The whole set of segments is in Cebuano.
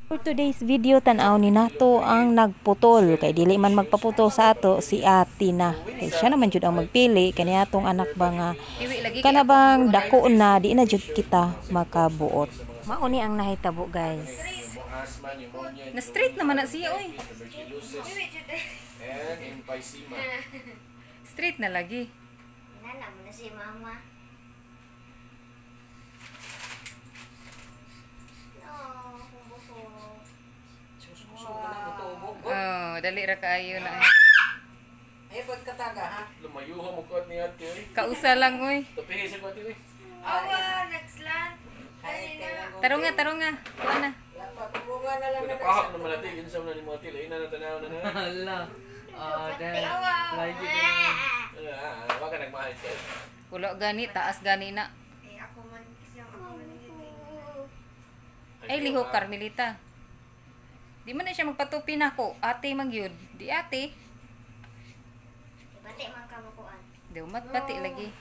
For today's video, tan-aw ni nato ang nagputol kay dili man magpaputol sa ato si ate na. Kay siya naman jud ang magpili kani atong anak ba nga Iwi lagi kana bang dako na di na jud kita makabuot. Mao ni ang nahitabo, guys. Asthma, pneumonia, Na straight naman na siya oy. Tuberculosis, and emphysema. Straight na lagi. Nana mo na si mama. No, buko. Oh, dali ra kaayo na. Ay, pagkataga ha? Lumayo mo ko ni ate oy. Kausa lang oy. Tapihi sa ko ate oy. Awa, nagslant. Ay, kailangan. Taro nga, taro nga. Kuha na. Pagkabunga na lang na Napahak naman ate, yun sa mga ni mo ate, lain na natanaw na na. Hala. Ah, dahil. Lagi Ah, wag ka nagmahal siya. Wala gani, taas gani na. Eh, ako man kasi ang ako man Ay, lihok Carmelita. Di man na siya magpatupi nako. Ate man gyud. Di ate. Bati man ka makuan. Di umat bati lagi.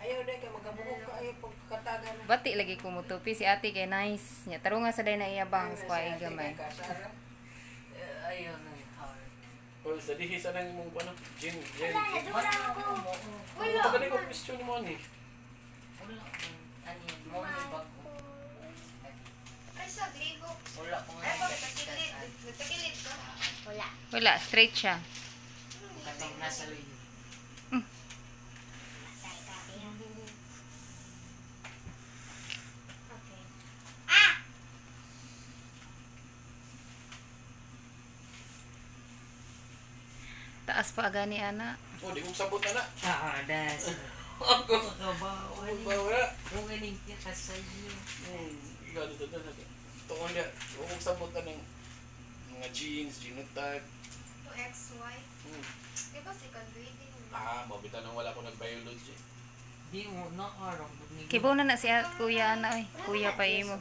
Ayaw dahil kay magkabuhok ka, ayaw pagkataga na. Bati lagi kumutupi si ate kay nice. Nya taro nga sa day na iya bangs ko ay gamay. Kasara. Ayaw na hard. Well, sa dihi sa nang imong ano, gin, gin. Wala, nadura ako. Wala. Tagal ko question mo ni. Wala akong ano yun, mo ni bago. Ay, sa ligo. Wala ko nga Ay, pagkakilid. Nagtakilid ka? Wala. Wala, straight siya. Katong nasa luyo. Matay ka, ate, ha? Okay. Ah! Taas pa gani ana. Oh, di kong sabot na na. Ah, das. Ako. Kabaw. Ba wala. Kung galing ka sa iyo. Ikaw dito dito. Tuon niya, kung sabot na ng mga jeans, genotype. To XY. Di ba second reading? Ah, mabitan nang wala ko nag-biology. Di mo na arang. Kibaw na na si kuya ana oy. Kuya pa imo.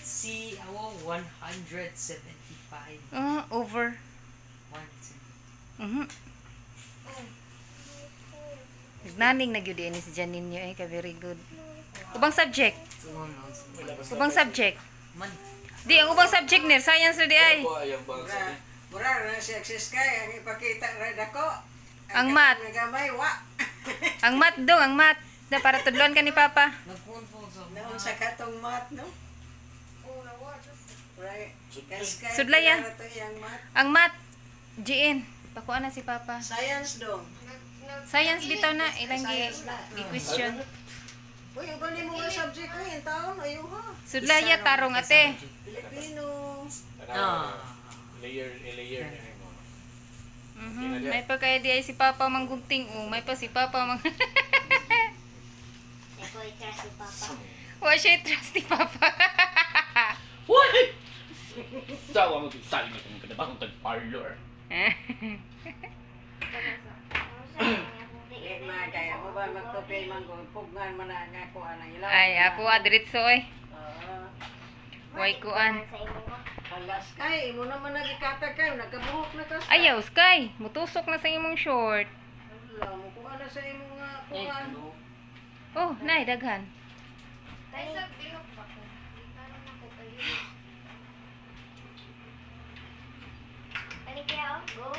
Si awo 175. Oh, over. 175. Naning na gyud ni si Janine eh, ka very good. Ubang subject. Ubang subject. Man, Di ang ubang subject ner science ra di ay. Ako ayaw bang sa Mura na si Access kay, ang ipakita rin ako. Ang mat. Gamay, wa. Ang math dong, ang math. Na para tudlon ka ni Papa. nagpunpo sa Naon sa katong mat, no? Right. Kay Sudlay, ah. to iyang mat. Ang math. GN. Pakuan na si Papa. Science dong. Science bitaw na ilang gi, gi question. Uy, ang gani mo nga subject ko, yung taon, ayaw ha. Sudlaya tarong ate. Filipino. Ah. Layer, layer na mo. May pa kaya di ay si Papa manggunting o may pa si Papa mang Ako i-trust si Papa. Wa siya trust ni Papa. What? Sawa mo sali mo kung kada bakong tag parlor. Di ma kaya mo ba magtupi man ko pugnan man na nga ko anang ilaw. Ay, apo adiretso oy. Oo. Way kuan. Sa imo mo. Halas kay imo naman nagikatag kayo nagkabuhok na ka. Ayaw, Sky. Mutusok na sa imong short. Wala mo kuha na sa imong nga kuan. Oh, nay daghan. Ay, sa lihok ba ko? Ano na ko kayo? Ano kaya oh? Go.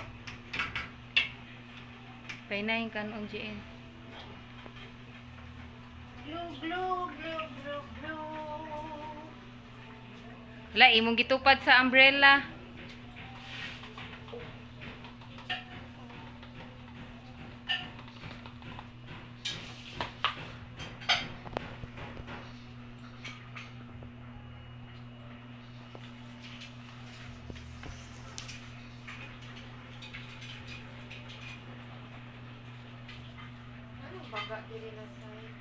Painahin kan og GN. Glue, glue, glue, glue, glue. Wala, imong gitupad sa umbrella. Anong baga dili na side?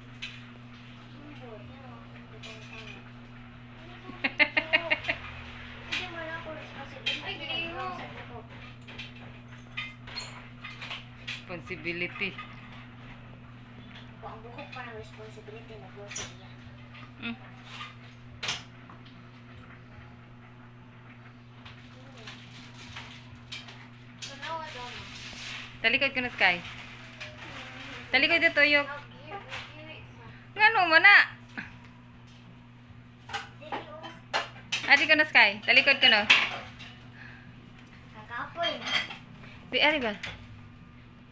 Ay, gliho. Responsibility. Ang buhok pa ng responsibility na go sa iya. Talikod ko na, Sky. Talikod na, Toyok. Ngano mo na? Adi ko na, Sky. Talikod ko na. Kakapoy. Di, ari ba?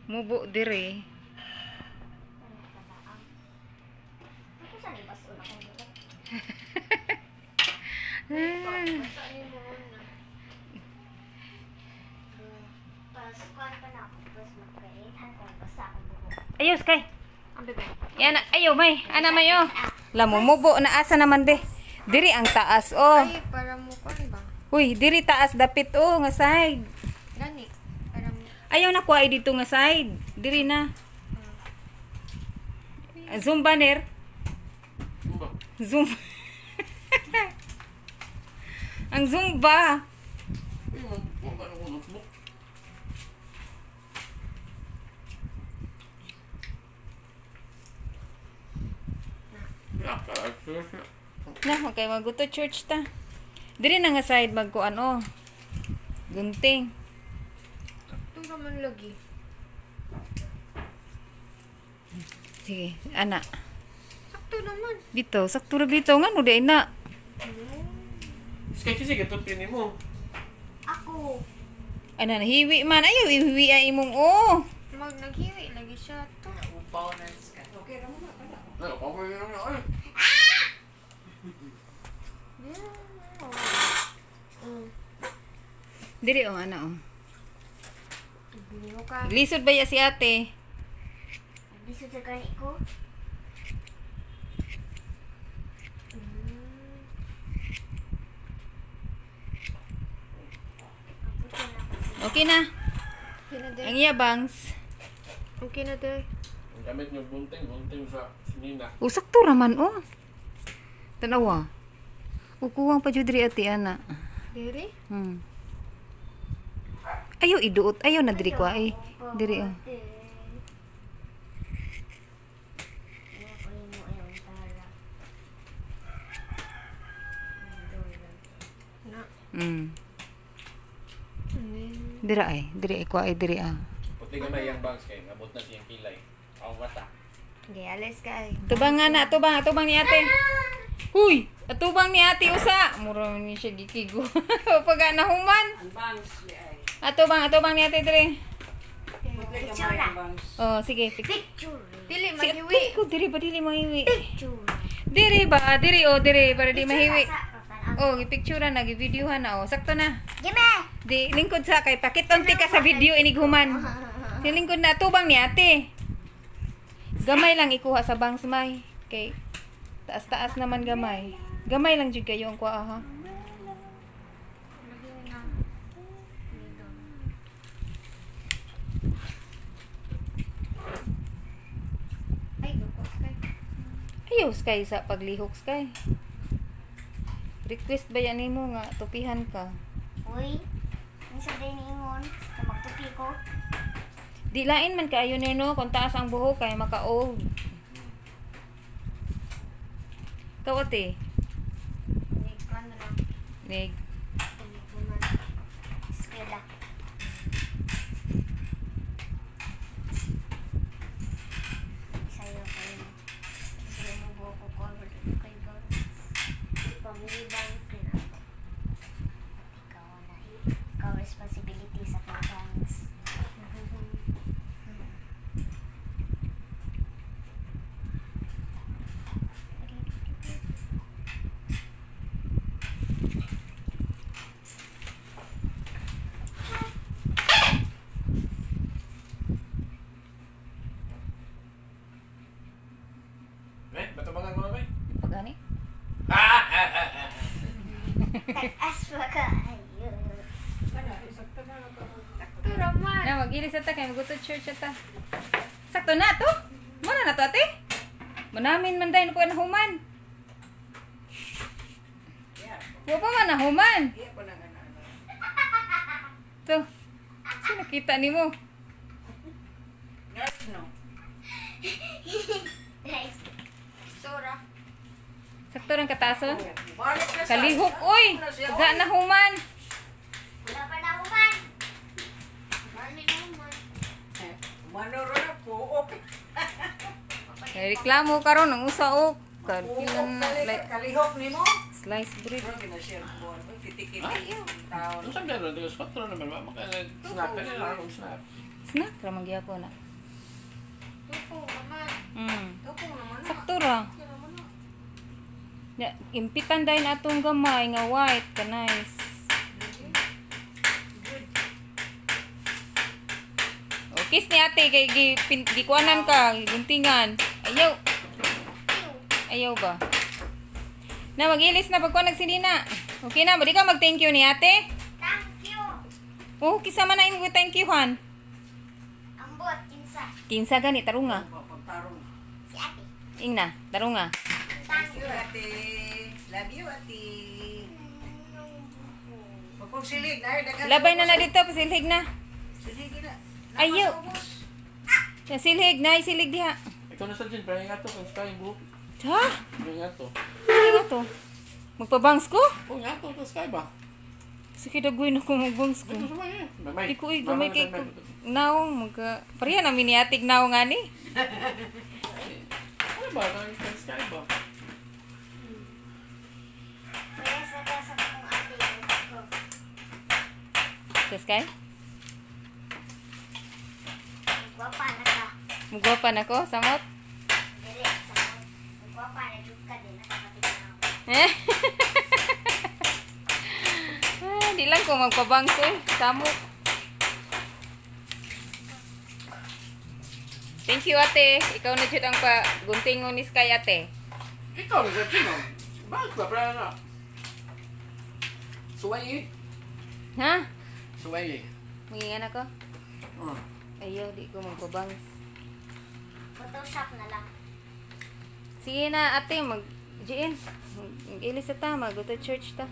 Mubo dire. Ako sa libas una kong buhok. Pasukan pa na ako. Tapos magkainhan kung basa akong buhok. Ayaw, Sky. Ang bebe. Yan, ayaw, may. Ana, may, oh. Lamo, mubo na asa naman, be. Diri ang taas, oh. Ay, para mo kon ba? Uy, diri taas dapit, oh, nga side. Gani. Para mo. Ayaw na kuha dito nga side. Diri na. Zoom banner. Zumba. Zoom. Ang Zumba. Uy, ano ko notebook? Na, okay, mag-go to church ta. Diri na nga side magkuan oh. Gunting. Ito raman lagi. Sige, ana. Sakto naman. Dito, sakto ra dito nga no di na. Sky kasi gatupi ni mo. Ako. Ana nahiwi man ayaw ihiwi ay imong oh. Mag naghiwi lagi siya to. Upaw na siya. Okay ra mo na pala. Ay, ako yun na ay. Diri oh ana oh. Bino ka. Lisod ba ya si ate? Lisod sa gani ko. Okay na. Okay na day. Ang iya bangs. Okay na day. Ang gamit niyo gunting, gunting sa sinina. O sakto ra man oh. Tanawa. Ukuwang pa jud diri ate ana. Diri? Ayaw iduot, ayaw na diri ko ay. Diri oh. Na. Dira ay, diri ay ko ay diri ah. Puti ka na iyang bangs kay nabot na siyang kilay. Ang mata. Okay, alis ka ay. Tubang nga na, tubang, atubang ni ate. Huy, atubang ni ate usa. Mura ni siya gikigo. Pag nahuman. Ang bangs di ay. Atubang, atubang ni ate diri. Putli ka may bangs. Oh, sige. Picture. Dili Si maghiwi. ko diri ba dili mahiwi. Picture. Diri ba, diri oh, diri para di mahiwi. Sa- Oh, gipicturean na, givideohan na oh. Sakto na. Gimme! Di lingkod sa kay pakitonti ka sa video inighuman. Si lingkod na atubang ni ate. Gamay lang ikuha sa bangs may kay taas-taas naman gamay. Gamay lang jud kayo ang kuha ha. Ay, gukos kay. Ayaw kay sa paglihok kay. Request ba yan nimo nga tupihan ka? Uy, minsan din ingon, na magtupi ko. Di lain man kaayo nino kung taas ang buhok kay maka-old. Ikaw ate, Nigkan na lang. nig Eskwela. Isayo kayo. Isayo mo buhok ko cover kay bangs. Pamilibang sila. At ikaw na. Ikaw responsibility sa kong bangs. Eh, batabangan ko na ba? pag ani. Taas pa kayo. Kana sakto na ka. Sakto raman. Na magilis ata kay maguto church ata. Sakto na to. Muna na to ate. Munamin man dai no na human. Wa pa man nahuman. Iya ko na nga na. To. Sino kita nimo? Nurse no. Sora. Sakto rang katason. Balik na sa. Kalihok oy. Ga na human. Wala pa na human. Bali naman. Manoro na po. Kay reklamo karon ang usa og Kalihok nimo. Slice bread. Pero ginashare ko. Ano, Kitikiti. Ah? Taon. Ano sabi na, Diyos, patro naman ba? Maka-snap, kaya na akong snap. Snack ra man gyapon na. Tupong naman. Tupong naman na. Sakto ra. Ya, impitan dayon atong gamay nga white ka nice. Good. O kiss ni ate kay gi, gikuanan ka, guntingan. Ayaw. Ayaw ba? Na magilis na pagkuan nagsilina. Okay na, bali ka mag thank you ni ate. Thank you. Oh, kisa man na imo thank you han. Ambot, kinsa. Kinsa gani tarunga. Pagtarong. Si ate. Ingna, tarunga. Thank Thank you, ate. Love you, ate. Pagpagsilig, na daghan. Labay na na dito, pasilhig na. Silig na. Ayaw. Ubos. Silhig na, silig diha. Ikaw na sa gin, parang nga to, kung sky buhok. Ha? Parang nga to. Ano nga to? Magpabangs ko? Oh, nga to, kung sky ba? Sige, dagoy na ko magbangs ko. Ito sa may eh. Mamay. Di ko eh, gamay kay ko. Naong, magka... Pareha namin ni atig naong nga ni. Ano ba? Kung sky ba? Kaya sa kasa kong ate. Ko. Sa sky? Gwapa na ka. Mugwapa na ko, samot? Dili, sa Gwapa na jud ka din. Nakapatid na ako. Eh? Ah, di lang ko magpabangs eh. Samot. Thank you, ate. Ikaw na jud ang pa gunting ni Sky, ate. Ikaw na sa gin, oh. Bakit ba? Parang na. Suway eh. Ha? Suway eh. Mangingan ako? Hmm. Ayaw, di ko magpabangs. Photoshop na lang. Sige na, ate. Mag... Jiin. Mag-ilis na ta. Mag-go to church ta.